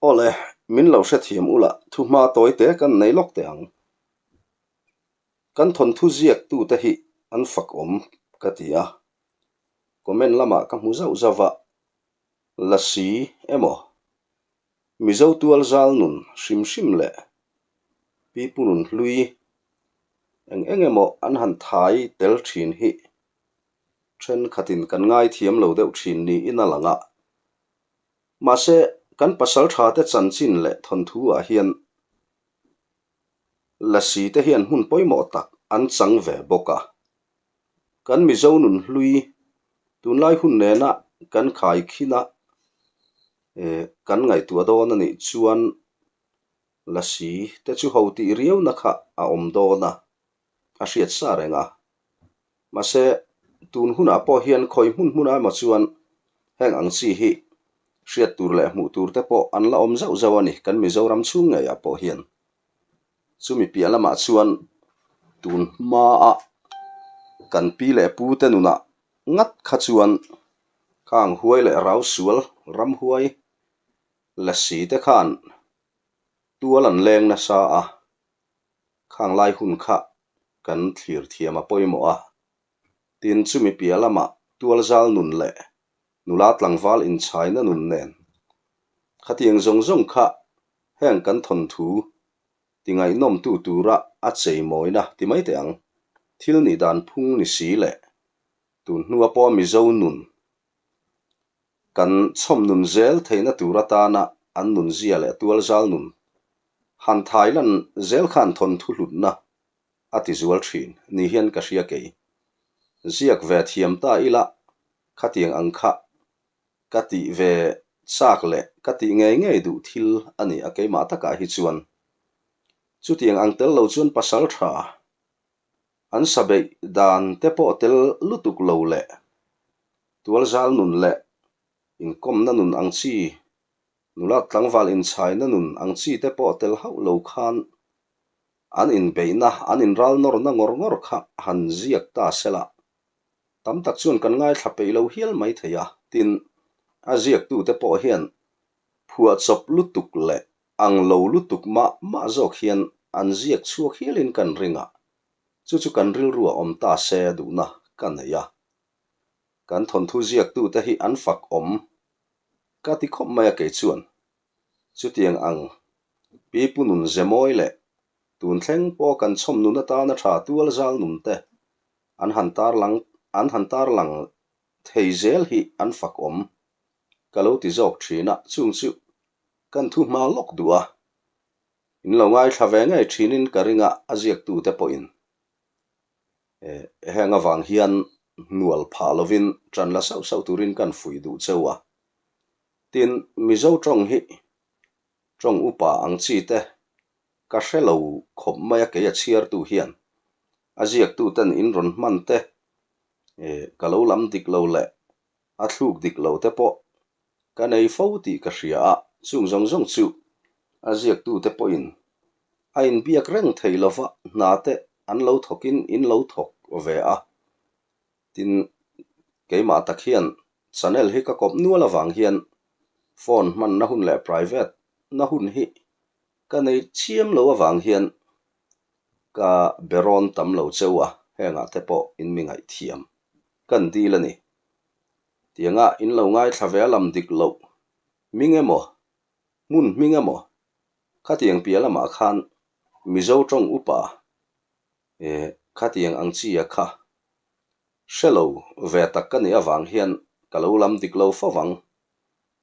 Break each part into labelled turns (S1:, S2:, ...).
S1: Awle, min lo hrethiam ula, thuhma tawi te kan nei lawk teh ang. Kan thawnthu ziaktute hi an fak awm ka ti a, comment lamah ka hmu zauh zauh a, Lasi emaw, Mizo tual zal nun hrim hrim leh pipu nun hlui eng eng emaw an han thai tel thin hi thenkhatin kan ngaithiam lo deuh thin niin a lang a. Mahse, kan pasal thate chanchin leh thawnthu ah hian Lasi te hian hmun pawimawh tak an chang ve bawk a. Kan Mizo nun hlui tunlai hun nena kan khaikhin a, kan ngaihtuah dawn a nih chuan Lasi te chu ho tih riauna kha a awm dawn a, a hriat sa reng a. Mahse, tun hunah pawh hian khawi hmun hmunah emaw chuan heng ang chi hi hriat tur leh hmuh tur te pawh an la awm zauh zauh a ni kan Mizoram chhung ngeiah pawh hian. Chumi piah lamah chuan tun hmaa kan pi leh pu te nunah ngat kha chuan khang huai leh rau sual ramhuai lasi te khan tual an leng nasa a. Khang lai hun kha kan thlir thiam a pawimawh a, tin chumi piah lamah tualzal nun leh nula tlangval inchhaina nun nen khatiang zawng zawng kha heng kan thawnthu ti ngaihnawmtu tura a cheimawina ti mai teh ang. Thil nih dan phung ni si leh tun hnua pawh Mizo nun Kan chhawm nun zel theihna tur atana an nunzia leh tualzal nun han thai lan zel khan thawnthu hlutna a ti zual thin ni hian ka hria kei. Ziak ve thiam ta ila khatiang ang kha ka tih ve chak leh ka tih ngei ngei duh thil a ni a keimah takah hi chuan. Chutiang ang tel lo chuan pasal tha an sa beih dan te pawh tel lutuk lo leh Tualzal nun leh inkawmna nun ang chi, nula tlangval inchhaina nun ang chi te pawh tel hauh lo khan an inbeihna, an inral nawrna ngawr ngawr kha han ziak ta sela, tam tak chuan kan ngaithla peih lo hial mai thei a, tin, a ziaktute pawh hian phuahchawp lutuk leh ang lo lutuk mah mah zawk hian an ziak chhuak hialin kan ring a, chu chu kan rilruah awm ta se duhna ka nei a. Kan thawnthu ziaktute hi an fak awm ka ti khawp mai a kei chuan. Chutiang ang Pi Pu Nun Zemawi leh tun thleng pawh kan chhawm nun atana tha tual zal nun te an han tarlang an han tarlang thei zel hi an fak awm ka lo ti zawk thin a, chung chu kan thu hma lawk duh a, in lo ngaithla ve ngei thinin ka ring a, a ziaktute pawhin. Heng avang hian hnual phah lovin ṭan la sauh sauh turin kan fuih duh cheu a. Tin, Mizo ṭawng hi ṭawng upa ang chi te ka hre lo khawp mai a kei a chhiartu hian a ziaktuten in rawn hman te ka lo lam dik lo leh a thluk dik lo te pawh ka nei fo tih ka hria a, chung zawng zawng chu a ziaktute pawhin a inbiak reng thei lova hna te an lo thawkin in lo thawk ve a, tin keimah tak hian channel hi ka kawp nual avang hian phone hmanna hun leh private na hun hi ka nei chiam lo avang hian ka be rawn tam lo cheu a, hengah te pawh in mi ngaihthiam kan dil a ni. Tianga in lo ngaithla ve a lam dik loh hming emaw, hmun hming emaw khatiang piah lamah khan Mizo tawng upa eh khatiang ang chi a kha hre lo ve tak ka nih avang hian ka lo lam dik lo fo vang.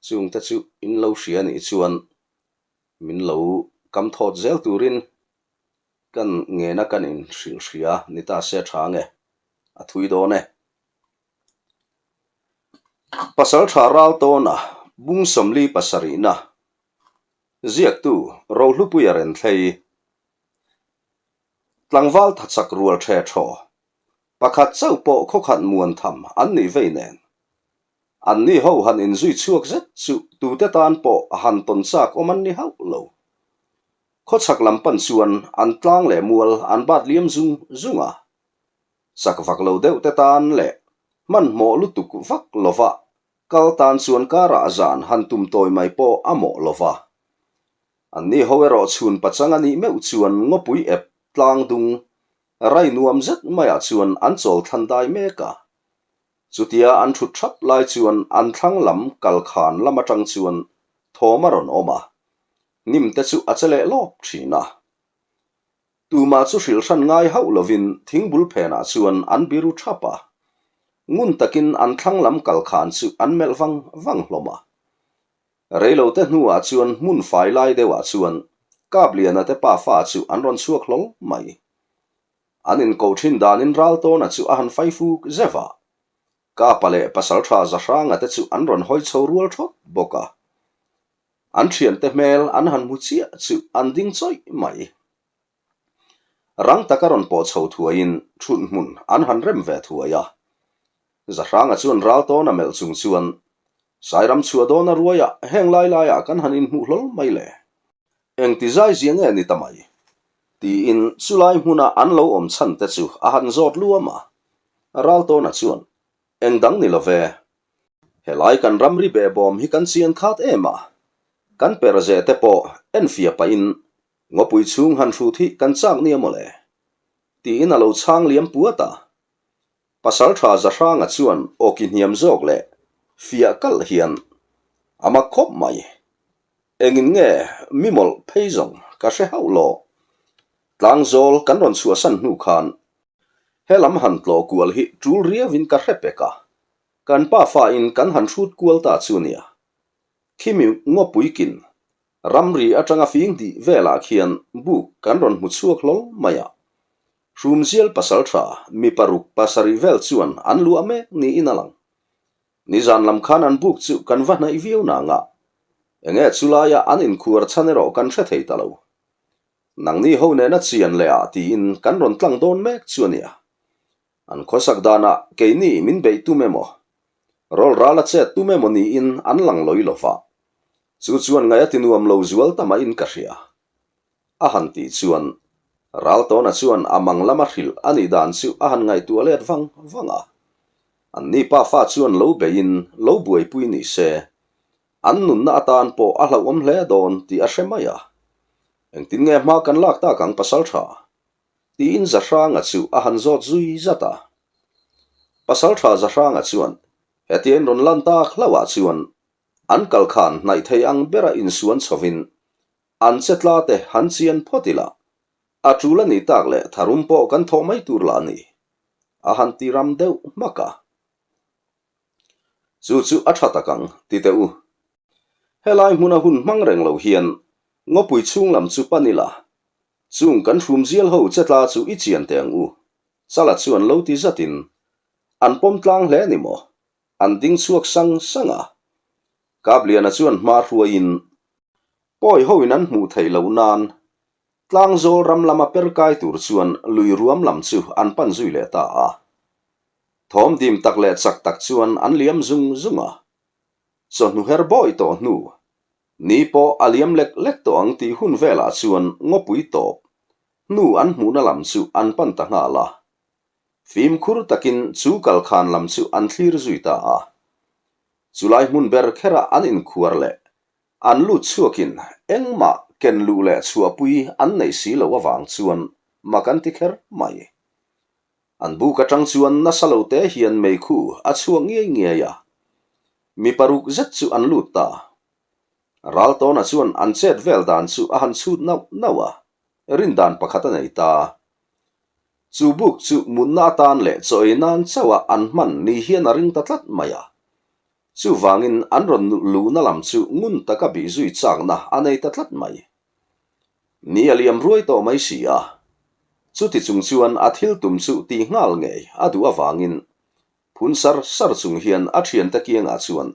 S1: Chungte chu in lo hria nih chuan min lo kam thawt zel turin kan ngena kan inhrilh hria ni ta se tha nge a thui dawn e. Pasaltha Raltawna bung 47na ziaktu Rohlupuia Renthlei tlangval thachak rual the thaw pakhat chauh pawh khawkhat muan tham an nih vei nen an ni ho han inzui chhuak zet chu tute tan pawh han tawn chak awm an ni hauh lo. Khawchhak lam pan chuan an tlang leh mual an bat liam zung zung a. Chak vak lo deuh te tan leh hmanhmawh lutuk vak lova kal tan chuan karah zan han tum tawi mai pawh a mawh lova. Anni ho erawh chhun pachang a nih meuh chuan ngawpui ep tlang dung rai nuam zet maiah chuan an chawl thlan dai mek a. Chutia an thut thap lai chuan an thlang lam kalkhan lam atang chuan thawm a rawn awm a, hnim te chu a che leh lawp thin a. Tumah chu hrilh hran ngai hauh lovin thingbul phenah chuan an biru thap a, ngun takin an thlang lam kalkhan chu an melh vang vang hlawm a. Reilote hnuah chuan hmun fai lai deuhah chuan Kapliana te pafa chu an rawn chhuak hlawl mai. An inkoh thin danin Raltawna chu a han fai fuk zeuh a, Kapa leh Pasaltha Zahranga te chu an rawn hawi chho rual thawt bawk a. An thiante hmel an han hmu chiah chu an ding chawih mai. Rang taka rawn pawh chho thuaiin thut hmun an han rem ve thuai a. Zahranga chuan Raltawna melh chung chuan, Sairam chhuah dawna ruaiah heng lai laiah kan han inhmuh hlawl mai le. Engti zai zia nge ni ta mai? Tiin chulai hmuna an lo awm chhan te chu a han zawt luam a. Raltawna chuan, Eng dang ni lo ve. Helai kan ramri behbawm hi kan chian khat em a. Kan perze te pawh enfiah pahin Ngawpui chhung han hrut hi kan chak nia mawle? Tiin a lo chhang liam puat a. Pasal tha Zahranga chuan awki hniam zawk leh fiah kalh hian a mak khawp mai. Engin nge mi mawlh phei zawng ka hre hauh lo. Tlangzawl kan rawn chhuahsan hnu khan helam han tlawh kual hi tul riauin ka hre pek a, kan pa fain kan han hrut kual ta chu nia. Khimi ngawpui kin Ramri atanga fing dih velah khian buk kan rawn hmu chhuak hlawl mai a. Hrumzial pasal tha mi paruk pasarih vel chuan an luah mek niin a lang. Nizan lam khan an buk chu kan va hnaih viau nangah enge chulaia an inkhuar chhan erawh kan hre thei ta lo. Nangni ho nena chian leh ah tiin kan rawn tlang dawn mek chu a nia. An khawsak danah keini min beih tum emaw, rawl ral a chet tum emaw niin an lang lawi lo va. Chu chuan ngaih a ti nuam lo zual ta mahin ka hria. A han tih chuan Raltawna chuan a mang lama hrilh a nih dan chu a han ngaihtuah let vang vang a. Anni pafa chuan lo beiin lo buaipui ni se, an nunna atan pawh a hlauhawm hle dawn tih a hre mai a. Engtin nge hma kan lak tak ang pasal tha? Tiin Zahranga chu a han zawt zui zat a. Pasal tha Zahranga chuan hetia in rawn lan tak hlauhah chuan An kal khan hnaih thei ang bera insuan chhovin an che tla te han chian phawt ila, a tul a nih tak leh tharum pawh kan thawh mai tur lah a ni, a han ti ram deuh hmak a. Chu chu a tha tak ang, ti teh u. Helai hmuna hun hmang reng lo hian ngawpui chhung lam chu pan ila, chung kan hrum zial ho che tla chu i chian teh ang u, Chala chuan lo ti zatin an pawm tlang hle ni maw? An ding chhuak sang sang a. Kapliana chuan hma hruaiin pawi hoin an hmuh theih loh nan Tlangzawl ram lama per kai tur chuan lui ruam lam chu an pan zui leh ta a. Thawm dim tak leh chak tak chuan an liam zung zung a. Chawhnu her bawi tawh hnu, ni pawh a liam lek lek tawh ang tih hun velah chuan ngawpui tawp hnu an hmuhna lam chu an pan ta nghal a. Fimkhur takin chu kalkhan lam chu an thlir zui ta a. Chulai hmun ber kherah an inkhuar leh an lut chhuakin engmah ken luh leh chhuahpui an neih si loh avang chuan mak an ti kher mai. An buk atang chuan nasa lo te hian meikhu a chhuak ngiai ngiai a. Mi paruk zet chu an lut ta. Raltawna chuan an chet vel dan chu a han chhut nauh nauh a, rindan pakhat a nei ta. Chu buk chu mutna atan leh chaw ei nan chauha an hman ni hian a ring ta tlat mai a. Chuvangin an rawn luhna lam chu ngun taka bih zui chakna a nei ta tlat mai. Ni a liam ruai tawh mai si a. Chuti chung chuan a thil tum chu tih nghal ngei a duh avangin phun sar sar chung hian a thiante kiangah chuan,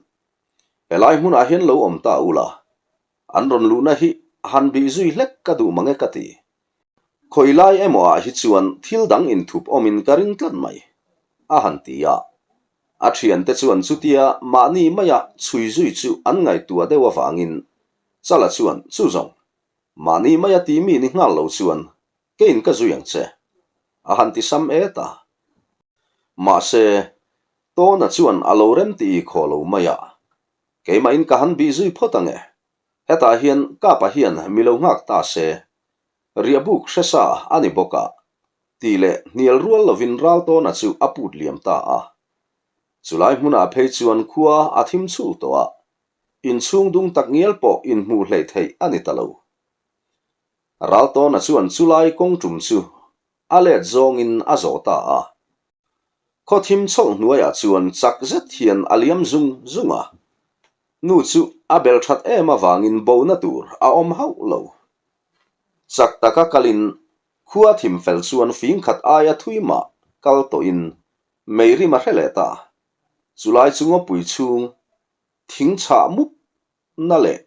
S1: Helai hmunah hian lo awm ta ula, an rawn luhna hi han bih zui hlek ka duh mang e ka ti. Khawi lai emaw ah hi chuan thil dang inthup awmin ka ring tlat mai, a han ti a. A thiante chuan chutia mahni maia chhui zui chu an ngaihtuah deuh avangin Chala chuan chu zawng, mahni maia ti mi ni nghal lo chuan keiin ka zui ang che, a han ti sam et a. Mahse, Tawna chuan a lo rem ti i khaw lo mai a, keimahin ka han bih zui phawt ang e. Hetah hian Kapa hian mi lo nghak ta se, riahbuk hre sa a ni bawk a, tih leh hnial rual lovin Raltawna chu a put liam ta a. Chulai hmunah phei chuan khua a thim chhul tawh a, inchhung dung tak ngial pawh inhmuh hleih theih a ni ta lo. Raltawna chuan chulai kawng tum chu a let zawngin a zawh ta a. Khaw thim chawlh hnuaiah chuan chak zet hian a liam zung zung a. Nu chu a bel that em avangin bona tur a awm hauh lo. Chak taka kalin khua thim fel chuan fing khat aia thui mah kal tawhin mei rim a hre leh ta. Chulai chu ngawpui chhung thing chhah mup na leh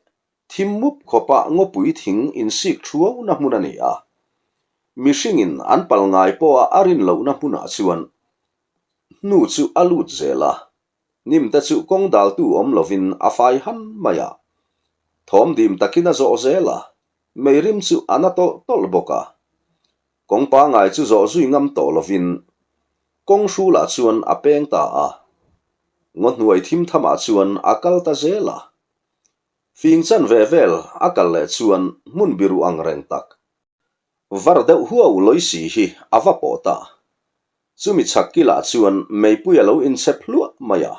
S1: thim mup khawpa ngawpui thing insik thuau na hmun a ni a. Mihringin an pal ngai pawha a rin lohna hmunah chuan hnu chu a lut zel a, nimte chu kawng daltu awm lovin a fai han mai a. Thawm dim takin a zawh zel a, meirim chu a na tawlh tawlh bawk a. Kawng pangai chu zawh zui ngam tawh lovin kawng hrulah chuan a peng ta a. Ngaw hnuai thim thamah chuan a kal ta zel a. Fing chan ve vel a kal leh chuan hmun biru ang reng tak, var deuh huau lawi si hi a va pawh ta. Chumi chhak kilah chuan meipui a lo inchep hluah mai a.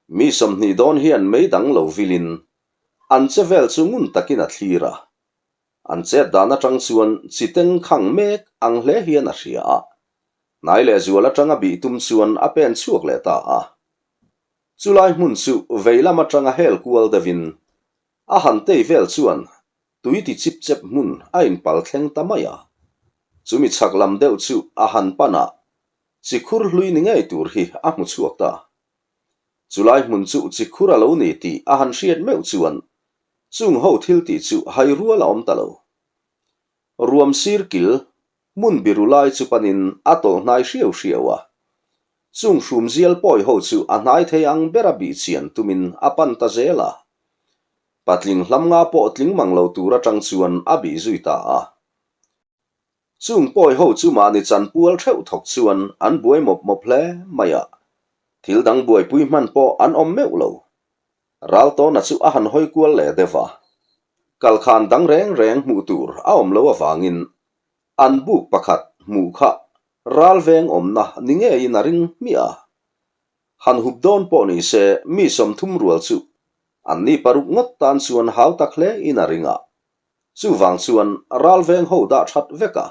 S1: Mi 20 dawn hian mei dang lo vilin an che vel chu ngun takin a thlir a. An chet dan atang chuan chi teng khang mek ang hle hian a hria a. Hnai leh zual atanga bih tum chuan a pen chhuak leh ta a. Chulai hmun chu vei lam atanga hel kual deuhin a han tei vel chuan tui ti chip chep hmun a inpal thleng ta mai a. Chumi chhak lam deuh chu a han pan a, chi khur hlui ni ngei tur hi a hmu chhuak ta. Chulai hmun chu chi khur a lo ni tih a han hriat meuh chuan chung ho thil tih chu hai rual a awm ta lo. Ruam sir kil hmun biru lai chu panin a tawlh hnai hriau hriau a. Chung hrum zial pawi ho chu a hnai thei ang bera bih chian tumin a pan ta zel a. Patling hlam nga pawh tling mang lo tur atang chuan a bih zui ta a. Chung pawi ho chu mahni chan pual theuh thawk chuan an buai mawp mawp hle mai a. Thil dang buaipui hman pawh an awm meuh lo. Raltawna chu a han hawi kual leh deuh a. Kalkhan dang reng reng hmuh tur a awm lo avangin an buk pakhat hmuh kha ral veng awmna ni ngeiin a ring hmiah a. Han hup dawn pawh ni se mi 30 rual chu anni paruk ngawt tan chuan hau tak hle in a ring a. Chuvang chuan ral veng ho dah that vek a,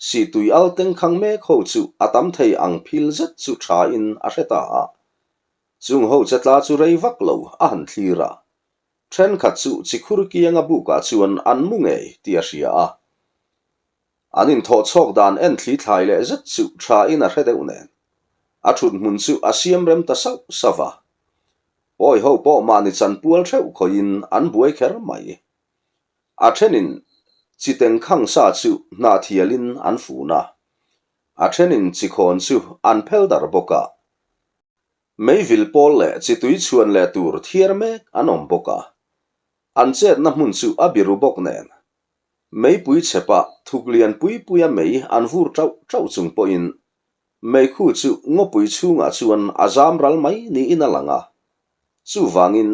S1: Sihtui al tengkhang mek ho chu a tam thei ang phil zet chu tha in a hre ta a. Chung ho chetla chu rei vak lo a han thlir a, thenkhat chu chikhur kianga bukah chuan an mu ngei tih a hria a. An inthawh chhawk dan en thli thlai leh zet chu tha in a hre deuh nen, a thut hmun chu a siam rem ta sauh sauh va. Pawi ho pawh mahni chanpual theuh khawihin an buai kher mai. A thenin chi tengkhang sa chu hnahthialin an fun a, a thenin chi khawn chu an phel dar bawk a. Meivil pawl leh chi tui chhuan leh tur thiar mek an awm bawk a, an chetna hmun chu a biru bawk nen. Meipui chhepa thuk lian pui puia mei an vur tauh tauh chung pawhin meikhu chu ngawpui chhungah chuan a zam ral mai niin a lang a. Chuvangin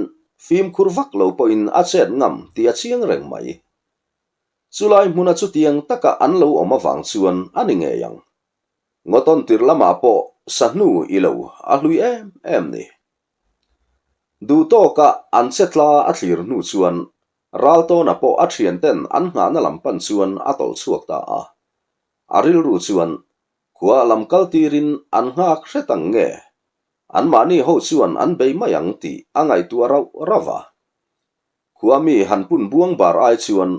S1: fimkhur vak lo pawhin a chet ngam tih a chiang reng mai. Chulai hmuna chutiang taka an lo awm avang chuan a ni ngei ang. Ngawtawn tirh lamah pawh sahnu i lo a hlui em em ni. Duh tawka an che tla a thlir hnu chuan Raltawna pawh a thianten an nghahna lam pan chuan a tawlh chhuak ta a. A rilru chuan khua lam kal tirin an nghak hret ang nge, anmahni ho chuan an bei mai ang tih a ngaihtuah rauh rauh a. Khua mi han pun buang bar ai chuan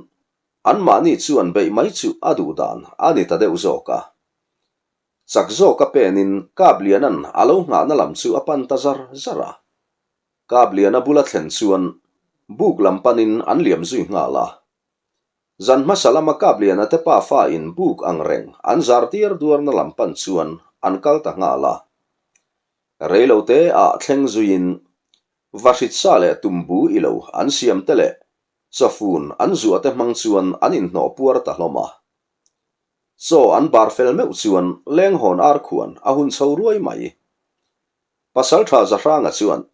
S1: Anmahni chuan beih mai chu a duh dan a ni ta deuh zawk a. Chak zawka penin Kapliana'n a lo nghahna lam chu a pan ta zar zar a. Kapliana bula thlen chuan buk lam panin an liam zui nghal a. Zan hmasa lama Kapliana te pafa in buk ang reng an zar diar duarna lam pan chuan an kal ta nghal a. Reilote ah thleng zuiin Vahritsa leh tumbu ilo an siam te leh Chawfun an zuahte hmang chuan an inhnawh puar ta hlawm a. Chaw an bar fel meuh chuan lenghawn ar khuan a hun chho ruai mai. Pasaltha Zahranga chuan,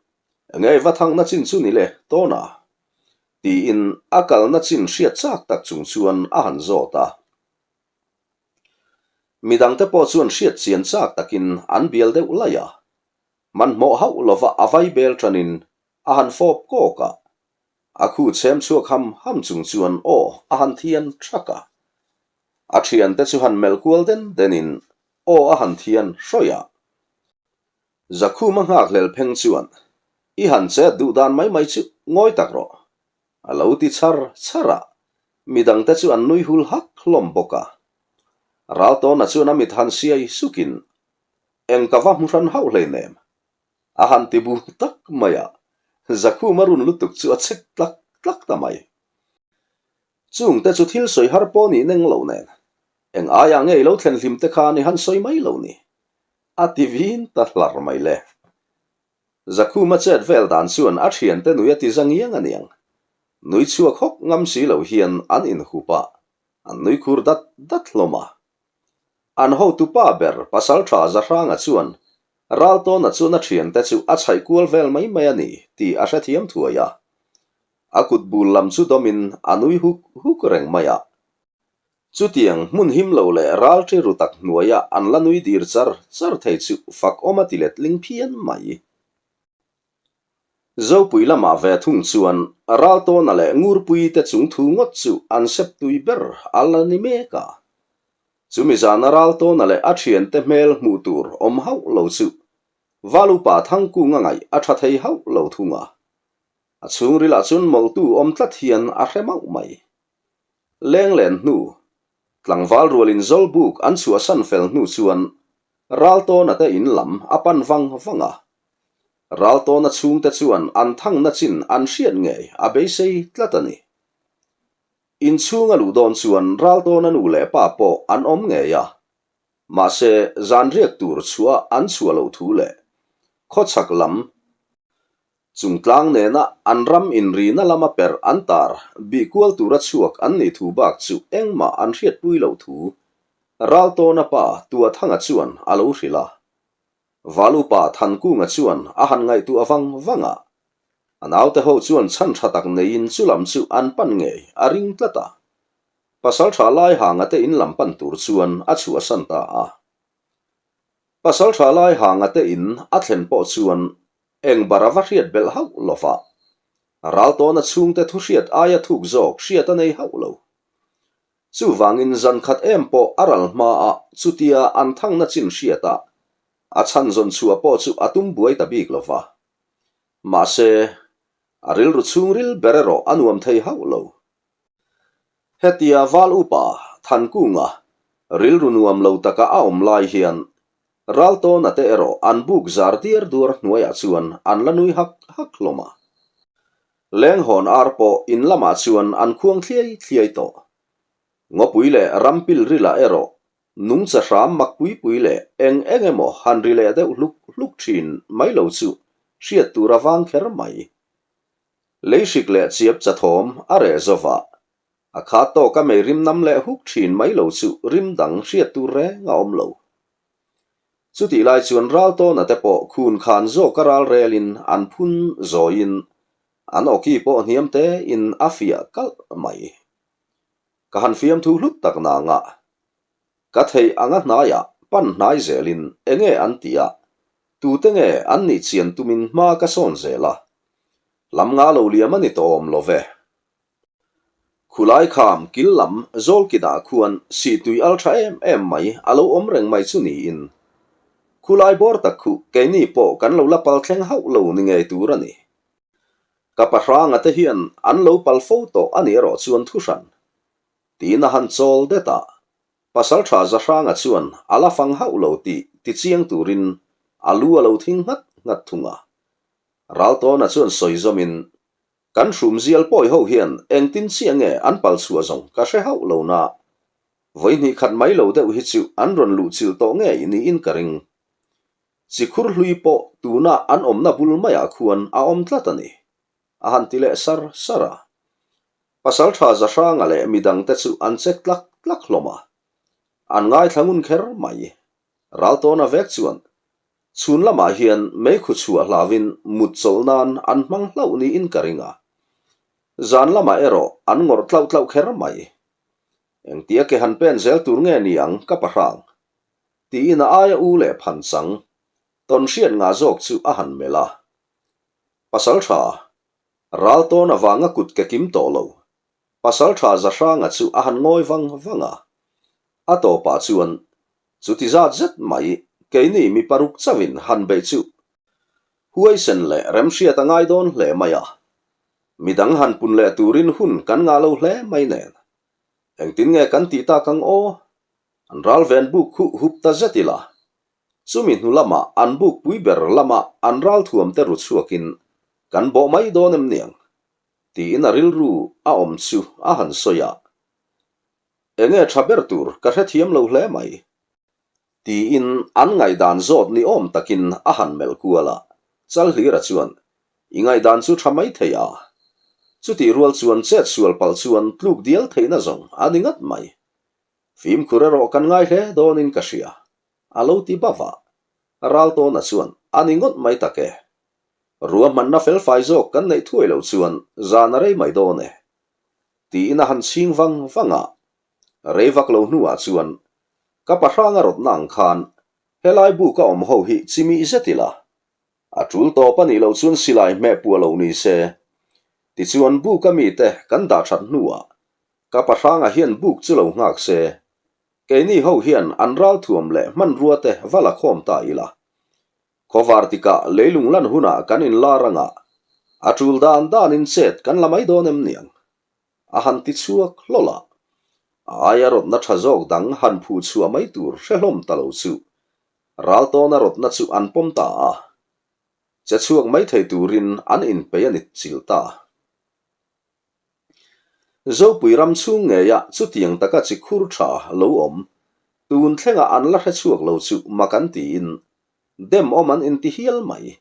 S1: Enge va thangna chin chu ni le, Tawna? Tiin a kalna chin hriat chak tak chung chuan a han zawt a. Midangte pawh chuan hriat chian chak takin an bial deuh laih a. Hmanhmawh hauh lova a vai bel tanin a han fawp kawk a. A khu chhem chhuak ham ham chung chuan aw a han thian thak a. A thiante chu han melh kual den denin aw a han thian hrawih a. Zakhuma nghakhlel pheng chuan i han chet duh dan mai mai chu ngawi tak rawh. A lo ti char char a, midangte chu an nui hul hak hlawm bawk a. Raltawna chuan a mit han siai sukin eng ka va hmu hran hauh hleinem. A han ti bu tak mai a, Zakhuma run lutuk chu a chek tlak tlak ta mai. Chungte chu thil sawi har pawh nih neng lo nen, eng aiah nge i lo thlen hlim te khan i han sawi mai lo ni? A ti vin ta hlar mai le. Zakhuma chet vel dan chuan a thiante nui a ti za ngiang aniang. Nui chhuak hawk ngam si lo hian an inhup a, an nui khur dat dat hlawm a. An hotupa ber Pasaltha Zahranga chuan Raltawna chuan a thiante chu a chhaih kual vel mai mai a ni tih a hrethiam thuai a. A kut bul lam chu dawmin a nui huk huk reng mai a. Chutiang hmun him lo leh ral ṭi ru tak hnuaia an la nui dir char char thei chu fak awm a ti letling phian mai. Zopui lamah ve thung chuan Raltawna leh Ngurpuii te chung thu ngawt chu an sep tui ber a la ni mek a. Chumi zana Raltawna leh a thiante hmel hmuh tur awm hauh lo chu Valupa Thangkunga ngaih a tha thei hauh lo thung a. A chhungrilah chuan mawlhtu awm tlat hian a hre mauh mai. Lenglen hnu, tlangval rualin Zawlbuk an chhuahsan fel hnu chuan Raltawna te in lam a pan vang vang a. Raltawna chhungte chuan an thangna chin an hriat ngei a beisei tlat a ni. Inchhung a luh dawn chuan Raltawna nu leh pa pawh an awm ngei a. Mahse, zan riak tur chhuah an chhuah loh thu leh khawchhak lam Chungtlang nena an ram inrina lama perh an tar bih kual tura chhuak an nih thu bak chu engmah an hriatpui loh thu Raltawna pa Tuathanga chuan a lo hrilh a. Valupa Thankunga chuan a han ngaihtuah vang vang a, a naute ho chuan chhan tha tak neiin chu lam chu an pan ngei a ring tlat a. Pasaltha Laihanga te in lam pan tur chuan a chhuahsan ta a. Pasaltha Laihanga te in a thlen pawh chuan Eng bar a va hriat belh hauh lo va, Raltawna chhungte thu hriat aia thuk zawk hriat a nei hauh lo. Chuvangin zan khat em pawh a ral hmaah chutia an thangna chin hriatah a chhan zawn chhuah pawh chu a tum buai ta bik lo va. Mahse, a rilru chhungril ber erawh a nuam thei hauh lo. Hetia Val Upa Thankunga rilru nuam lo taka a awm lai hian Raltawna te erawh an buk zar diar duar hnuaiah chuan an la nui hak hak hlawm a. Lenghawn ar pawh in lamah chuan an khuang thliai thliai tawh. Ngawpui leh rampilrilah erawh nungcha hram mak pui pui leh eng eng emaw han ri leh deuh hluk hluk thin mai lo chu hriat tur a vang kher mai. Leihrik leh chiap chathawm a reh zova, a khat tawka mei rim nam leh huk thin mai lo chu rim dang hriat tur reng a awm lo. Chutih lai chuan Raltawna te pawh khun khan zawka ral relin an phun zawiin an awki pawh hniam tein a fiah kalh mai. Ka han fiamthu hlut tak nanga ka theih anga hnaiah pan hnai zelin enge an tih a, tute nge an nih chian tumin hma ka sawn zel a, lam nga lo liam a ni tawh awm lo ve. Khulai kham kil lam Zawlkinah khuan sihtui al tha em em mai a lo awm reng mai chu niin khulai bawr tak khuh keini pawh kan lo la pal thleng hauh lo ni ngei tur a ni. Ka pahranga te hian an lo pal fo tawh a nih erawh chuan thuhran tiin a han chawl det a, Pasaltha Zahranga chuan a la fang hauh lo tih tichiang turin a lu a lo thing nghat nghat thung a. Raltawna chuan sawi zawmin Kan hrumzial pawi ho hian engtin chiah nge an pal chhuah zawng ka hre hauh lo na. Vawi hnih khat mai lo deuh hi chu an rawn luh chilh tawh ngei niin ka ring. Chikhur hlui pawh tuna an awmna bul maiah khuan a awm tlat a ni. A han ti leh sar sar a. Pasaltha Zahranga leh midangte chu an che tlak tlak hlawm a. An ngaithla ngun kher mai. Raltawna vek chuan Chhun lamah hian meikhu chhuah hlauin mut chawlh nan an hmang hlauh niin ka ring a. Zan lamah erawh an ngawrh tlauh tlauh kher mai. Engtia ke han pen zel tur nge ni ang ka pahrang? Tiin a aia u leh phan chang tawn hriat ngah zawk chu a han melh a. Pasal tha, ral tawn avanga kut ke kim tawh lo, pasal tha Zahranga chu a han ngawi vang vang a. A tawpah chuan chuti zat zet mai keini mi paruk chauhin han beih chu huaisen leh remhriat a ngai dawn hle mai a. Midang han pun leh turin hun kan ngah lo hle mai nen. Engtin nge kan tih tak ang aw? An ral ven buk khuh hup ta zet ila. Chumi hnu lamah an buk pui ber lama an ral thuam te ru chhuakin kan bawh mai dawn em niang? Tiin a rilru a awm chu a han sawi a. Enge tha ber tur ka hrethiam lo hle mai. Tiin an ngaihdan zawt ni awm takin a han melh kual a, Chalhlira chuan, I ngaihdan chu tha mai thei a. Chutih rual chuan chet sual palh chuan tluk dial theihna zawng a ni ngat mai. Fimkhur erawh kan ngai hle dawnin ka hria, a lo ti bauh a. Raltawna chuan, A ni ngawt mai tak e. Ruahmanna felfai zawk kan neih thuai loh chuan zan a rei mai dawn e. Tiin a han chhing vang vang a. Rei vak lo hnuah chuan ka pahranga rawtna ang khan helai buka awm ho hi chimih zet ila. A tul tawp a nih loh chuan silai hmeh puah lo ni se. Tichuan buka mite kan dah that hnuah ka pahranga hian buk chu lo nghak se. Keini ho hian an ralthuam leh hmanrua te va la khawm ta ila. Khawvar tikah leilung lan hunah kan inlar anga a tul dan danin chet kan la mai dawn em niang? A han ti chhuak hlawl a. A aia rawtna tha zawk dang han phuh chhuah mai tur hre hlawm ta lo chu Raltawna rawtna chu an pawm ta a. Che chhuak mai thei turin an inpeih a ni chil ta. Zopui ram chhung ngeia chutiang taka chi khur tha lo awm, tun thlengah an la hre chhuak lo chu mak an tiin dem awm an inti hial mai.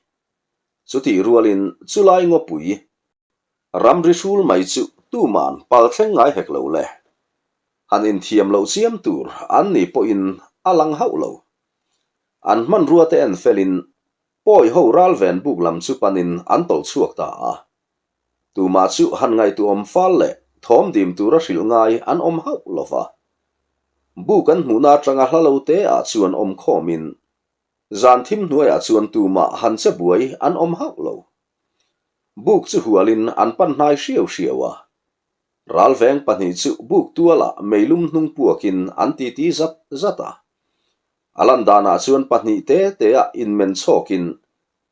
S1: Chutih rualin chulai ngawpui ramri hrul mai chu tuman pal thleng ngai hek lo le. Han inthiam loh chiam tur an ni pawhin a lang hauh lo. An hmanrua te en felin Pawi ho ral ven buk lam chu panin an tawlh chhuak ta a. Tumah chu han ngaihtuahawm fal leh thawm dim tura hrilh ngai an awm hauh lo va. Buk an hmuhna atanga hla lo te ah chuan awm khawmin zan thim hnuaiah chuan tumah han che buai an awm hauh lo. Buk chu hualin an pan hnai hriau hriau a. Ralveng pahnih chu buk tualah meilum hnung puakin an titi zat zat a. A lan danah chuan pahnih te te ah inmen chhawkin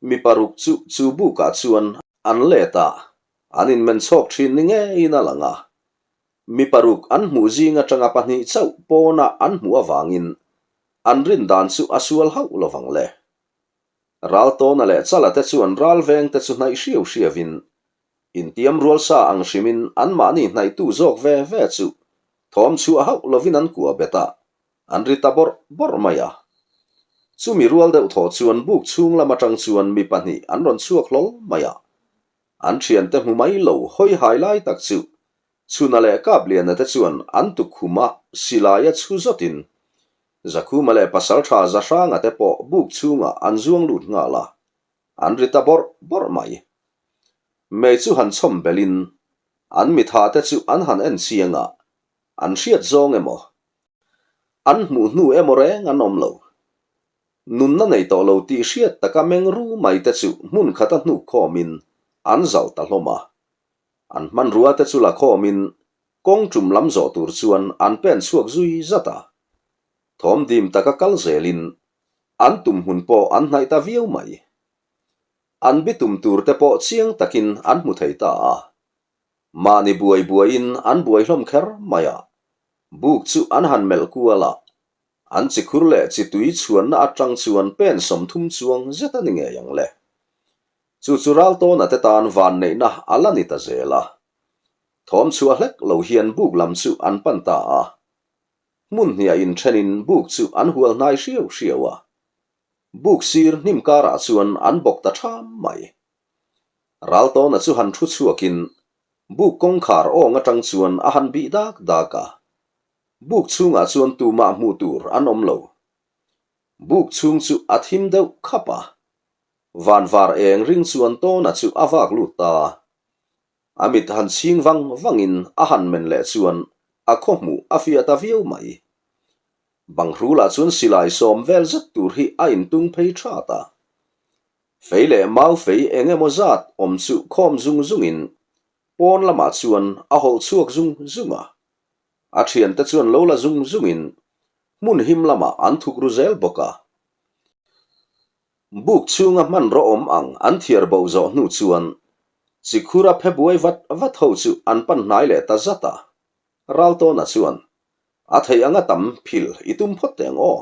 S1: mi paruk chu chu bukah chuan an let a, an inmen chhawk thin ni ngeiin a lang a. Mi paruk an hmuh zing atanga pahnih chauh pawnah an hmuh avangin an rin dan chu a sual hauh lovang le. Raltawna leh Chala te chuan ralveng te chu hnaih hriau hriauin Intiam rual sa ang hrimin anmahni hnaihtu zawk ve ve chu thawm chhuah hauh lovin an kua bet a, an ri ta bawrh bawrh mai a. Chumi rual deuh thawh chuan buk chhung lam atang chuan mi pahnih an rawn chhuak hlawl mai a. An thiante hmu mai lo hawi hai lai tak chu Chhuna leh Kapliana te chuan an tukkhum a silai a chhu zawtin Zakhuma leh Pasaltha Zahranga te pawh buk chhungah an zuang lut nghal a. An ri ta bawrh bawrh mai. Mei chu han chhawm belhin an mitha te chu an han en chiang a, an hriat zawng emaw, an hmuh hnu emaw reng an awm lo. Nunna nei tawh lo tih hriat taka meng ru mai te chu hmun khata hnuk khawmin an zalh ta hlawm a. An hmanrua te chu la khawmin kawng tum lam zawh tur chuan an pen chhuak zui zat a. Thawm dim taka kal zelin An tum hmun pawh an hnaih ta viau mai. An bitum tur te pawh chiang takin an hmu thei ta a. Mahni buai buaiin an buai hlawm kher mai a. Buk chu an han melh kual a. An chikhur leh chitui chhuanna atang chuan pen 30 chuang zet a ni ngei ang le. Chu chu Raltawna te tan vanneihna a la ni ta zel a. Thawm chhuah hlek lo hian buk lam chu an pan ta a. Hmun hniah inthenin buk chu an hual hnai hriau hriau a, buk sir hnim karah chuan an bawk ta ṭham mai. Raltawna chu han thu chhuakin buk kawngkhar awng aṭang chuan a han bih dak dak a, buk chhungah chuan tumah hmuh tur an awm lo. Buk chhung chu a thim deuh khap a, vanvar eng ring chuan Tawna chu a vak lut ta. A mit han chhing vang vangin a han men leh chuan a khaw hmuh a fiah ta viau mai. Banghrulah chuan silai sawm vel zet tur hi a intung phei that a. Fei leh mau fei eng emaw zat awm chu khawm zung zungin pawn lamah chuan a hawlh chhuak zung zung a. A thiante chuan lo la zung zungin hmun him lamah an thuk ru zel bawk a. Buk chhunga hmanraw awm ang an thiar bo zawh hnu chuan Chikhura phe buai vat vat ho chu an pan hnai leh ta zat a. Raltawna chuan, A theih anga tam phil i tum phawt teh ang aw?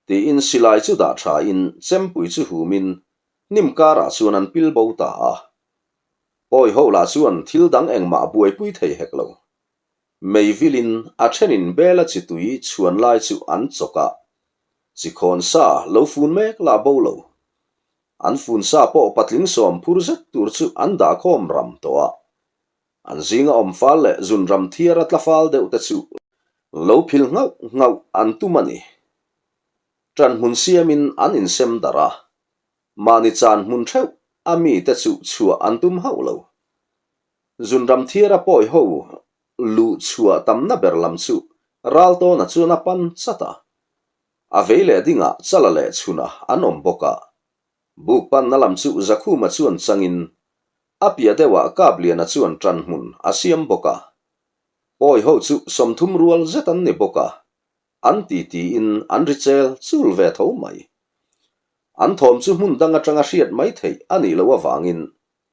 S1: tiin silai chu dah thain chempui chu humin hnim karah chuan an pil bo ta a. Pawi ho lah chuan thil dang engmah buaipui thei hek lo. Meivilin a thenin bela chi tui chhuan lai chu an chawk a, chi khawn sa lo fun mek lah bo lo. An fun sa pawh patling sawm phur zet tur chu an dah khawm ram tawh a. An zinga awm fal leh zun ram thiar a tla fal deuh te chu lo phil nghauh nghauh an tum a ni. Ṭan hmun siamin an insem darh a, mahni chan hmun theuh a mite chu chhuah an tum hauh lo. Zun ram thiar a pawi ho luh chhuah tamna ber lam chu Raltawna chuan a pan chat a. A vei leh dingah Chala leh Chhuna an awm bawk a. Buk panna lam chu Zakhuma chuan changin a piah deuhah Kapliana chuan ṭan hmun a siam bawk a. Pawi ho chu 30 rual zet an ni bawk a, an ti tiin an ri chel chul ve tho mai. An thawm chu hmun dang aṭanga hriat mai theih a nih loh avangin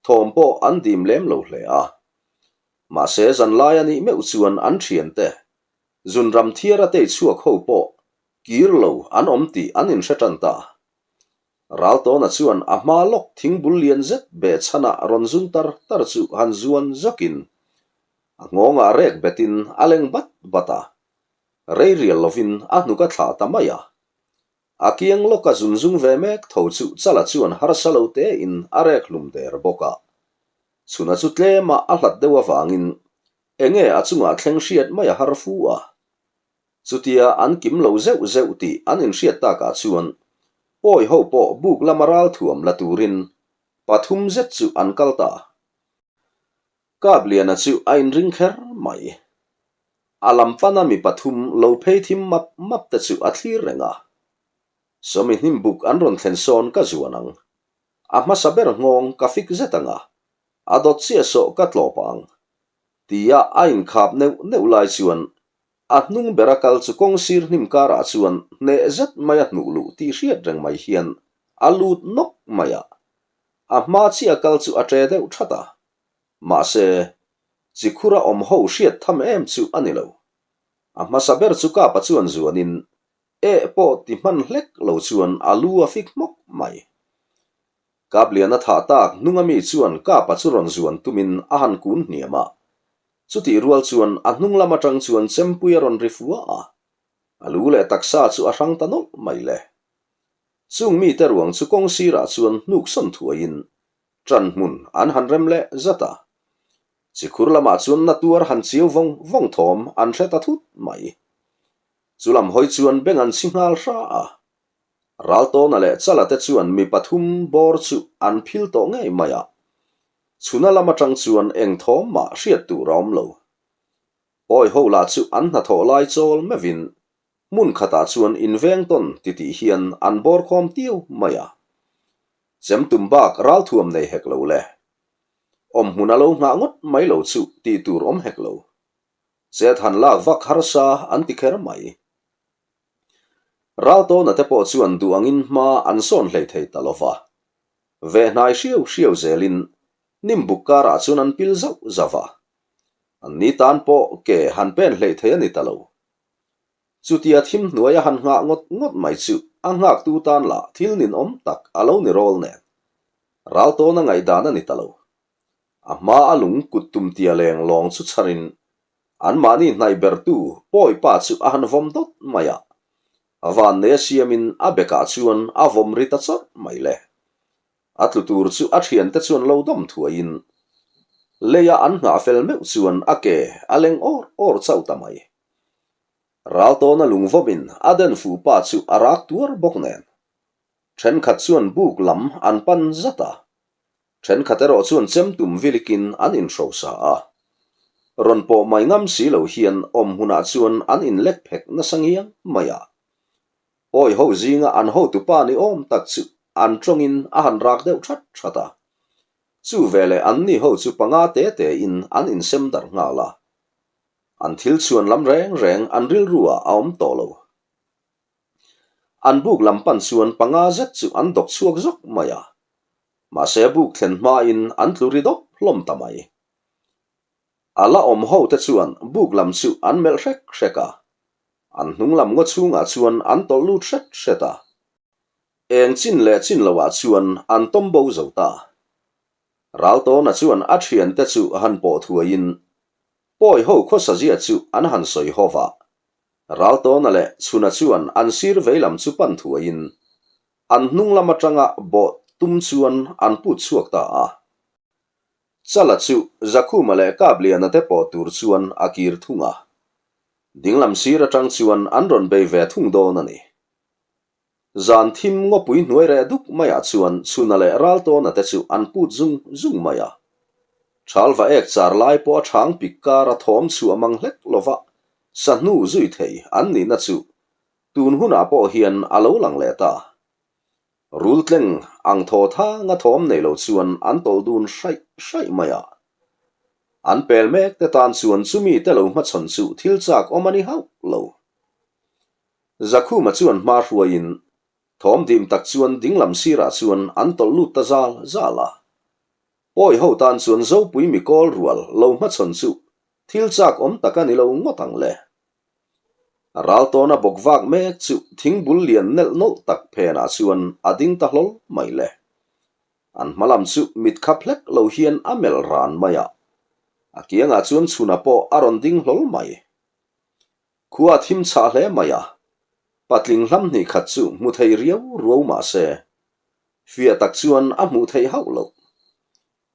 S1: thawm pawh an dim lem lo hle a. Mahse zanlai a nih meuh chuan an ṭhiante zunram thiara tei chhuak ho pawh kir lo an awm tih an inhre ṭan ta. Raltawna chuan a hma lawk thingbul lian zet beh chhanah rawn zung tar tar chu han zuan zawkin a nghawngah rek betin a leng bat bat a, rei rial lovin a hnuk a thlah ta mai a. A kiang lawka zun zung ve mek tho chu Chala chuan harsa lo tein a rek hlum der bawk a. Chhuna chu tlema a hlat deuh avangin enge a chungah thleng hriat mai a har fu a. Chutia an kim lo zeuh zeuh tih an inhriat takah chuan pawi ho pawh buk lama ral thuam la turin pathum zet chu an kal ta. Kapliana chu a inring kher mai. A lam pana mi pathum lo phei thim map map te chu a thlir reng a. Sawmi hnim buk an rawn thlen sawn ka zuan ang. A hmasa ber nghawng ka fik zet ang a, a dawt chiah sawh ka tlawp ang. Tia a inkhap neuh neuh lai chuan a hnung bera kal chu kawng sir hnim karah chuan hneh zet mai a hnuh luh tih hriat reng mai hian a lut nawk mai a. A hma chiah kal chu a ṭe deuh that a. Mahse, chikhura awm ho hriat tham em chu a ni lo. A hmasa ber chu Kapa chuan zuanin eh pawh ti hman hlek lo chuan a lu a fik hmawk mai. Kapliana thah tak hnunga mi chuan Kapa chu rawn zuan tumin a han kun hniam a. Chutih rual chuan a hnung lam atang chuan chempui a rawn ri fua a. A lu leh taksa chu a hrang ta nawlh mai le. Chung mite ruang chu kawng sirah chuan hnuk sawn thuaiin ṭan hmun an han rem leh zat a. Chikhur lamah chuan na tuar han chiau vawng vawng thawm an hre ta thut mai. Chu lam hawi chuan beng an chhi nghal hra a. Raltawna leh Chala te chuan mi pathum bawr chu an phil tawh ngei mai a. Chhuna lam aṭang chuan eng thawm mah hriat tur a awm lo. Pawi ho lah chu an hnathawh lai chawl meuhin hmun khatah chuan inveng tawn titih hian an bawr khawm tiu mai a. Chem tum bak ralthuam nei hek lo le. Awm hmun a lo nghah ngawt mai lo chu tih tur awm hek lo. Chet han lak vak harsa an ti kher mai. Raltawna te pawh chuan duh angin hma an sawn hlei thei ta lo va. Ve hnai hriau hriau zelin hnimbuk karah chuan an pil zauh zauh a. An ni tan pawh ke han pen hlei thei a ni ta lo. Chutia thim hnuai a han nghah ngawt ngawt mai chu a nghaktu tan lah thil ninawm tak a lo ni rawl nen. Raltawna ngaihdan a ni ta lo. A hma a lung kut tum tia leng lawng chu chharin anmahni hnaih bertu pawi pa chu a han vawm dawt mai a. A vannei a siamin a bekah chuan a vawm ri ta chawrh mai le. A tlu tur chu a thiante chuan lo dawm thuaiin leia an nghah fel meuh chuan a ke a leng awr awr chauh ta mai. Raltawna lungvawmin a den fuh pa chu a rak tuar bawk nen. Thenkhat chuan buk lam an pan zat a. Thenkhat erawh chuan chem tum vilikin an inhrosa a. Rawn pawh mai ngam si lo hian awm hunah chuan an inlek phek nasa ngiang mai a. Pawi ho zinga an hotupa ni awm tak chu an tawngin a han rak deuh that that a. Chu veleh anni ho chu panga te tein an insem darh nghal a. An thil chhuan lam reng reng an rilru ah a awm tawh lo. An buk lam pan chuan panga zet chu an dawk chhuak zawk mai a. Mahse buk thlen hmain an tlu ri dawp hlawm ta mai. A la awm ho te chuan buk lam chu an melh hrek hrek a. An hnung lam ngaw chhungah chuan an tawlh lut hret hret a. Eng chin leh chin loah chuan an tawm bo zo ta. Raltawna chuan a thiante chu han pawh thuaiin Pawi ho khawsazia chu an han sawi ho va. Raltawna leh Chhuna chuan an sir vei lam chu pan thuaiin an hnung lam atanga bawh tum chuan an put chhuak ta a. Chala chu Zakhuma leh Kapliana te pawh tur chuan a kir thung a. Dinglam sir atang chuan an rawn bei ve thung dawn a ni. Zan thim ngawpui hnuai reh duk maiah chuan Chhuna leh Raltawna te chu an put zung zung mai a. Thalva ek char lai pawh a chhang pik kar a thawm chhuah mang hlek lova sahnu zui thei an nihna chu tun hunah pawh hian a lo lang leh ta. Rultleng ang thaw thanga thawm nei lo chuan an tawlh dun hraih hraih mai a. An pel mek te tan chuan chumi te lo hmachhawn chu thil chak awm a ni hauh lo. Zakhuma chuan hma hruaiin thawm dim tak chuan dinglam sirah chuan an tawlh lut ta zal zal a. Pawi ho tan chuan Zopui mi kawl rual lo hmachhawn chu thil chak awm tak a ni lo ngawt ang le. Raltawna bawk vak mek chu thingbul lian nelh nawlh tak phenah chuan a ding ta hlawl mai le. An hma lam chu mit khap hlek lo hian a melh ran mai a. A kiangah chuan chhuna pawh a rawn ding hlawl mai. Khua a thim chhah hle mai a, patling hlam hnih khat chu hmu thei riau ruau mah se, fiah tak chuan a hmuh theih hauh loh.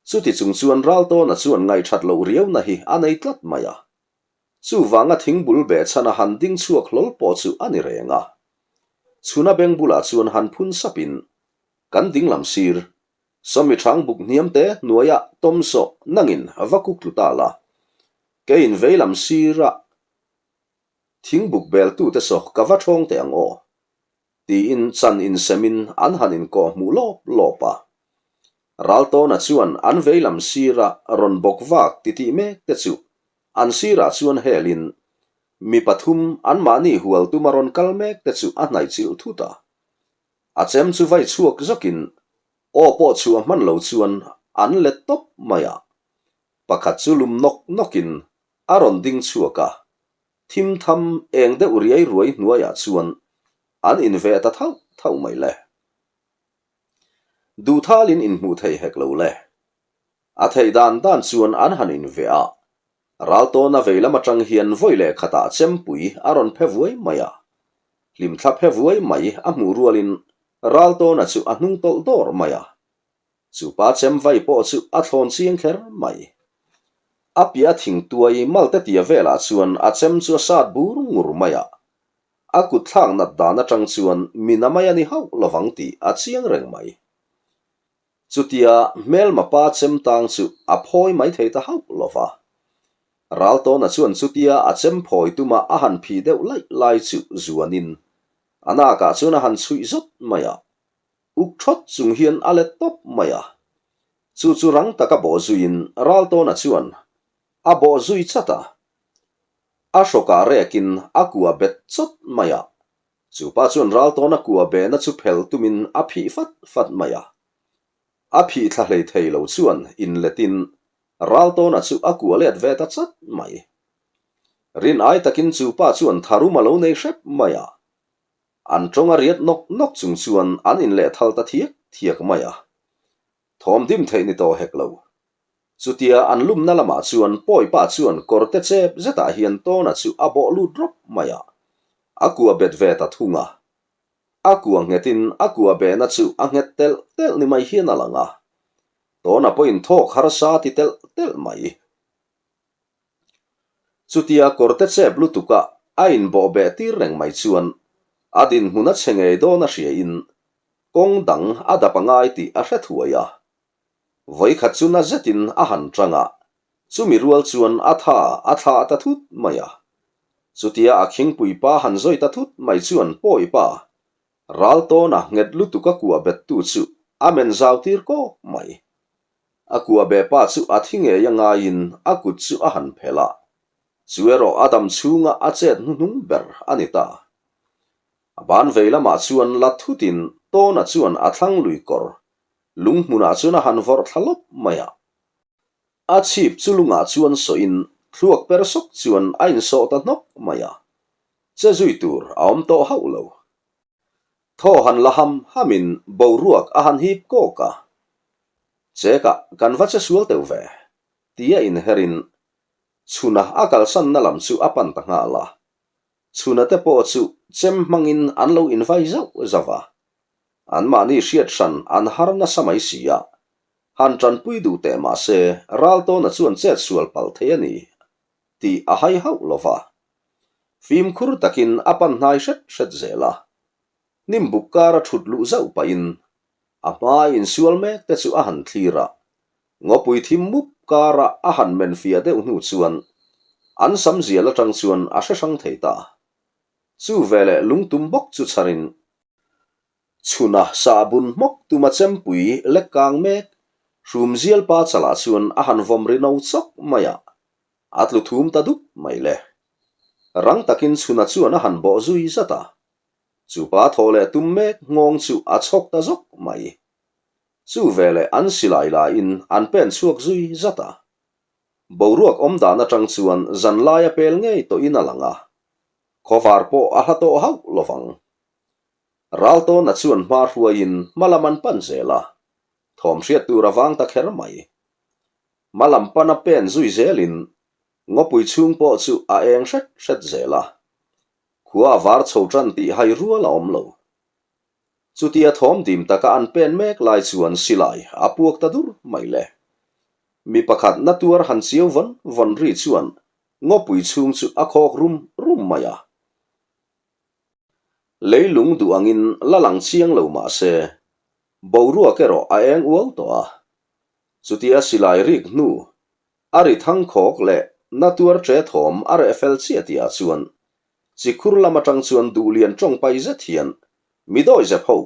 S1: Chuti chung chuan Raltawna chuan ngaihthat loh riauna hi a nei tlat mai a. Chuvanga thingbul behchhan a han ding chhuak hlawl pawh chu a ni reng a. Chhuna beng bulah chuan han phun sapin, Kan dinglam sir, sawmi thang buk hniam te hnuaiah tawm sawh nangin va kuk tlu ta la. Keiin veilam sirah thingbuk beltute saw ka va thawng teh ang aw, tiin chan insemin an han inkawh hmuh lawp lawp a. Raltawna chuan an veilam sira rawn bawk vak titih mek te chu an sirah chuan helin mi pathum anmahni hual tuma rawn kal mek te chu a hnaihchilh thut a. A chem chu vai chhuak zawkin aw pawh chhuah hman lo chuan an let tawp mai a. Pakhat chu lum nawk nawkin a rawn ding chhuak a, thim tham eng deuh riai ruai hnuaiah chuan an inveh ta thauh thauh mai le. Duhthalin inhmuh thei hek lo le. A theih dan dan chuan an han inveh a, Raltawna vei lam atang hian vawi leh khatah chempui a rawn phe vuai mai a. Hlimthla phe vuai mai a hmuh rualin Raltawna chu a hnung tawlh dawr mai a. Chu pa chem vai pawh chu a thlawn chiang kher mai. A piah a thing tuai malte tia velah chuan a chem chu a sat bur ngur mai a. A kut thlak nat dan atang chuan mi na mai a ni hauh lovang tih a chiang reng mai. Chutia hmelma pa chem tang chu a phawi mai thei ta hauh lova. Raltawna chuan chutia a chem phawi tuma a han phih deuh laih lai chu zuanin a nakah chuan a han chhuih zawt mai a. Uk thawt chung hian a let tawp mai a. Chu chu rang taka bawh zuiin Raltawna chuan a bawh zui chat a. A hrawkah rekin a kua bet chawt mai a. Chu pa chuan Raltawna kua behna chu phel tumin a phih fat fat mai a. A phih thla hlei thei lo chuan inletin Raltawna chu a kua let ve ta chat mai. Rin ai takin chu pa chuan tharum a lo nei hrep mai a. An tawng a riat nawk nawk chung chuan an inlehthal ta thiak thiak mai a. Thawm dim theih ni tawh hek lo. Chutia an lumna lamah chuan pawi pa chuan kawrte chep zetah hian tawna chu a bawh lut rawp mai a. A kua bet ve ta thung a. A kua nghetin a kua behna chu a nghet telh telh ni mai hian a lang a. Tawna pawhin thawk harsa ti telh telh mai. Chutia kawrte chep lutuka a inbawhbeh tir reng mai chuan a dinhmun a chhe ngei dawn a hriain kawng dang a dap a ngai tih a hre thuai a. Vawikhat chu na zetin a han tang a, chumi rual chuan a tha a thlah ta thut mai a. Chutia a khingpui pa han zawi ta thut mai chuan pawi pa, ral tawna nghet lutuk a kuah bettu chu a men zau tir kawk mai. A kuah beh pa chu a thi ngei a ngaiin a kut chu a han phelh a, chu erawh a dam chhunga a chet hnuhnung ber a ni ta. A ban vei lamah chuan la thutin tawna chuan a thlang lui kawr lung hmunah chuan a han vawrh thla lawp mai a. A chhip chu lungah chuan sawhin thluak per sawk chuan a insawh ta hnawk mai a, che zui tur a awm tawh hauh lo. Thaw han la ham hamin boruak a han hip kawk a, Chekah kan va che sual teuh ve, tia inherin chhuna a kalsanna lam chu a pan ta nghal a. Chhuna te pawh chu chem hmangin an lo invai zauh zauh a, anmahni hriat hran an har nasa mai si a, han tanpui duh teh mah se Raltawna chuan chet sual palh thei a ni tih a hai hauh lo va. Fimkhur takin a pan hnai hret hret zel a, hnim buk kara thut luh zauh pahin a hmaa insual mek te chu a han thlir a, Ngawpui thim mup kara a han men fiah deuh hnu chuan an sam zial atang chuan a hre hrang thei ta. Chu veleh lungtum bawk chu chharin chhuna sahbun hmawk tuma chempui lek kang mek hrum zial pa chalah chuan a han vawm ri no chawk mai a, a tlu thum ta dup mai le. Rang takin chhuna chuan a han bawh zui zat a, chupa thaw leh tum mek nghawng chu a chhawk ta zawk mai. Chu veleh an silai laiin an pen chhuak zui zat a. Boruak awm dan atang chuan zan laia pel ngei tawhin a lang a, khawvar pawh a hla tawh hauh lovang. Raltawna chuan hma hruaiin hma lam an pan zel a, thawm hriat tur a vang ta kher mai. Hma lam pana pen zui zelin ngawpui chhung pawh chu a eng hret hret zel a, khua a var chho tan tih hai rual a awm lo. Chutia thawm dim taka an pen mek lai chuan silai a puak ta dur mai le. Mi pakhat na tuar han chiau vawn vawn ri chuan ngawpui chhung chu a khawk rum rum mai a. Leilung duh angin la lang chiang lo mah se, boruak erawh a eng uau tawh a. Chutia silai rik hnu a ri thang khawk leh na tuar ṭe thawm a reh fel chiah tihah chuan Chikhur lam atang chuan duhlian tawng pai zet hian mi dawi zep ho,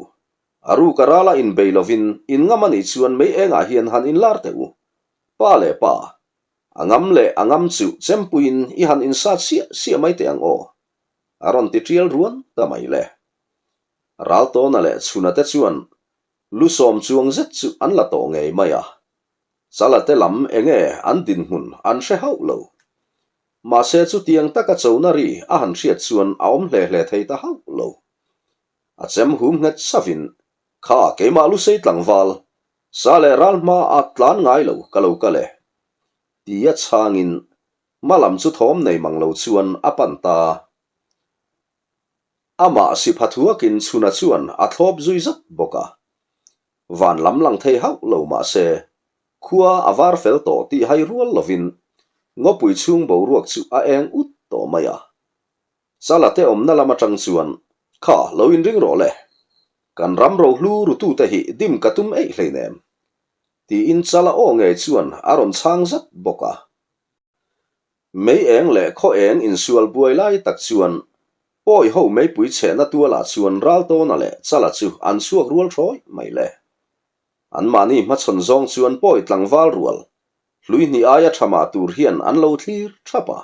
S1: a ruk a rala inbei lovin in ngam a nih chuan mei engah hian han inlar teh u. Pa leh pa, a ngam leh a ngam chu chempuiin i han insat siah siah mai teh ang aw, a rawn ti tial ruan ta mai le. Raltawna leh Chhuna te chuan lu sawm chuang zet chu an la tawh ngei mai a, Chala te lam enge an dinhmun an hre hauh lo. Mahse chutiang taka chona ri a han hriat chuan a awm hle hle thei ta hauh lo. A chem hum nghet savin, Kha keimah lusei tlangval, sa leh ral hma a tlan ngai lo ka lo kal e. Tia chhangin hma lam chu thawm nei mang lo chuan a pan ta. Amah sipha thuakin chhuna chuan a thlawp zui zat bawk a. Van lam lang thei hauh lo mah se, khua a var fel tawh tih hai rual lovin ngawpui chhung boruak chu a eng ut tawh mai a. Chala te awmna lam atang chuan, Kha, lo inring rawh le. Kan ram rohlu rutute hi dim ka tum eih hleinem. Tiin Chala aw ngei chuan a rawn chhang zat bawk a. Mei eng leh khaw eng insual buai lai tak chuan Pawi ho meipui chhehna tualah chuan Raltawna leh Chala chu an chhuak rual thawi mai le. Anmahni hmachhawn zawng chuan Pawi tlangval rual hlui hnih aia tha mah tur hian an lo thlir thap a.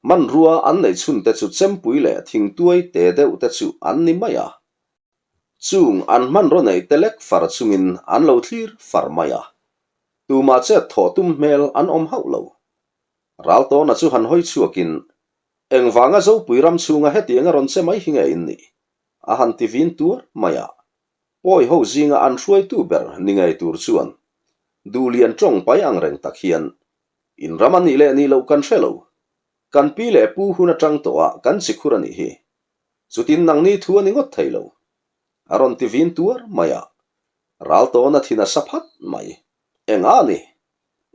S1: Hmanrua an neih chhun te chu chempui leh thingtuai te deuh te chu an ni mai a. Chung an hmanraw neih te lek far chungin an lo thlir far mai a. Tumah chet thawh tum hmel an awm hauh lo. Raltawna chu han hawi chhuakin, Engvanga Zopui ram chhunga hetiang a rawn che mai hi nge in nih? a han ti vin tuar mai a. Pawi ho zinga an hruaitu ber ni ngei tur chuan Duhlian tawng pai ang reng tak hian, In ram a nih leh nih loh kan hre lo. Kan pi leh pu hun atang tawhah kan chikhur a nih hi. Chutin nangni thu a ni ngawt thei lo. A rawn ti vin tuar mai a. Raltawna thin a sa phat mai. Eng a ni?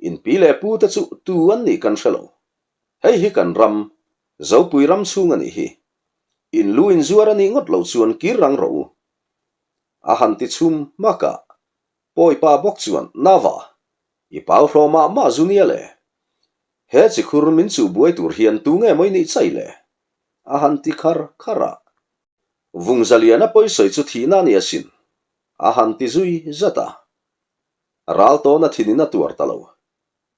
S1: In pi leh pu te chu tu an nih kan hre lo. Hei hi kan ram, Zopui ram chhung a nih hi. In lu in zuar a nih ngawt lo chuan kir rang rawh u. A han ti chhum hmak a. Pawipa bawk chuan, Nava, i pau hraw mah mah zu nia le. He chikhur min chuh buai tur hian tu nge maw i nih chai le? A han ti khar khar a. Vungzaliana pawisawi chu thihna a ni asin, a han ti zui zat a. Ral tawna thinin a tuar ta lo.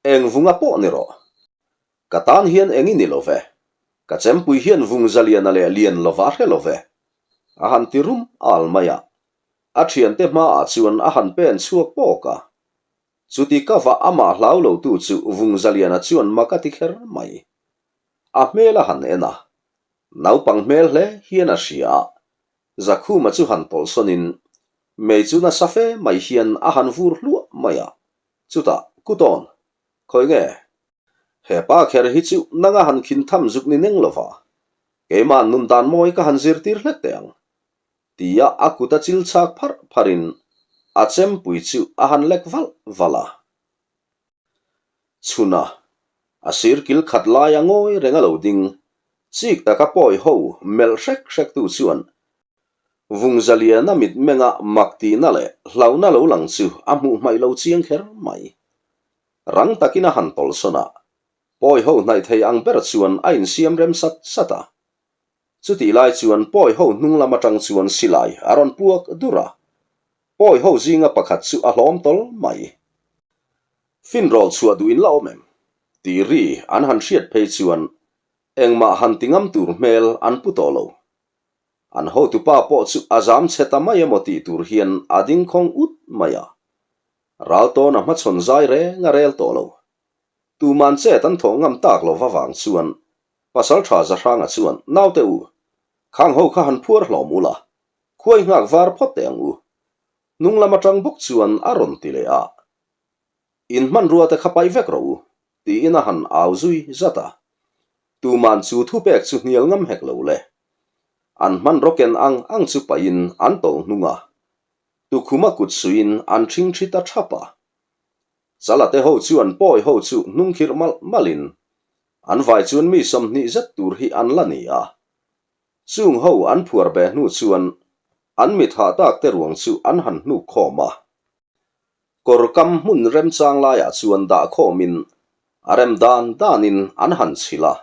S1: Eng vunga pawh ni rawh. Ka tan hian eng i ni lo ve. Ka chempui hian vung zaliana leh lian lova a hre lo ve. A han ti rum al mai a. A thiante hmaah chuan a han pen chhuak pawk a. Chuti ka vah amah hlau lotu chu vung zaliana chuan mak a ti kher mai. A hmel a han en a. Naupang hmel hle hian a hria a. Zakhuma chu han tawlhsawnin mei chu nasa fe mai hian a han vur hluah mai a. Chutah, Kutawn, khawi nge? He pa kher hi chu nanga han khin tham zuk ni neng lova, keimah nun dan mawi ka han zirtir hlek teh ang, tia a kut a chil chak pharh pharhin a chempui chu a han lek valh valh a. Chhuna, a sir kil khat laia ngawi reng a lo ding, chik taka pawi ho melh hrek hrektu chuan Vungzaliana mitmenga mak tihna leh hlauhna lo lang chu a hmuh hmaih lo chiang kher mai. Rang takin a han tawlhsawn a, pawi ho hnaih thei ang ber chuan a insiam rem sat sat a. Chutih lai chuan pawi ho hnung lam atang chuan silai a rawn puak dur a, pawi ho zinga pakhat chu a hlawm tawl mai. Finrawl chhuah duh in la awm em? tih ri an han hriat phei chuan engmah han ti ngam tur hmel an pu tawh lo. An hotupa pawh chu a zam chhe ta mai emaw tih tur hian a ding khawng ut mai a. Ral tawn a hmachhawn zai reng a rel tawh lo. Tuman chet an thawh ngam tak lo vavang chuan Pasaltha Zahranga chuan, Naute u, khang ho kha han phuar hlawm ula, khuai nghak var phawt teh ang u. Hnung lam atang bawk chuan a rawn ti leh a. In hmanrua te kha paih vek rawh u, tiin a han au zui zat a. Tuman chu thupek chu hnial ngam hek lo le. An hmanraw ken ang ang chu paihin an tawlh hnung a. Tukhuma kut suiin an ṭhing ṭhi ta ṭhap a. Chala te ho chuan pawi ho chu hnung khirh malh malhin an vai chuan mi 20 zet tur hi an la ni a. Chung ho an phuar beh hnu chuan an mit hah tak te ruang chu an han hnuk khawm a. Kawr kam hmun remchang laiah chuan dah khawmin a rem dan danin an han chhilh a.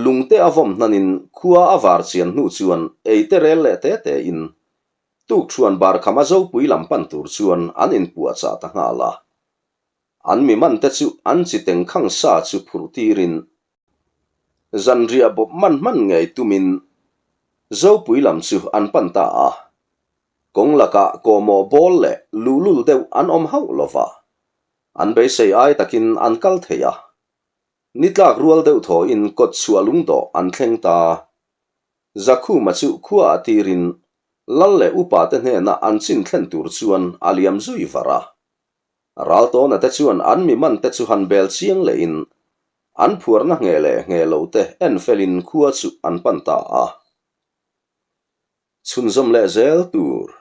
S1: Lungte a vawm hnanin khua a var chian hnu chuan ei te rel leh te te in tukṭhuan bar khama zopui lam pan tur chuan an inpuahchah ta nghal a. An mi man te chu an chi tengkhang sa chu phurh tirin zanriah bawp man hman ngei tumin zopui lam chu an pan ta a. Kawng lakah kawhmawh bawl leh luhlul deuh an awm hauh lova, an beisei ai takin an kal thei a. Ni tlak rual deuh thawhin kawt chhuah lungdawh an thleng ta. Zakhuma chu khua a tirin lal leh upa te hnena an chin thlen tur chuan a liam zui var a. Raltawna te chuan an mi man te chu han bel chiang lehin an phuarna ngheh leh ngheh lo te en felin khua chu an pan ta a. Chhunzawm leh zel tur.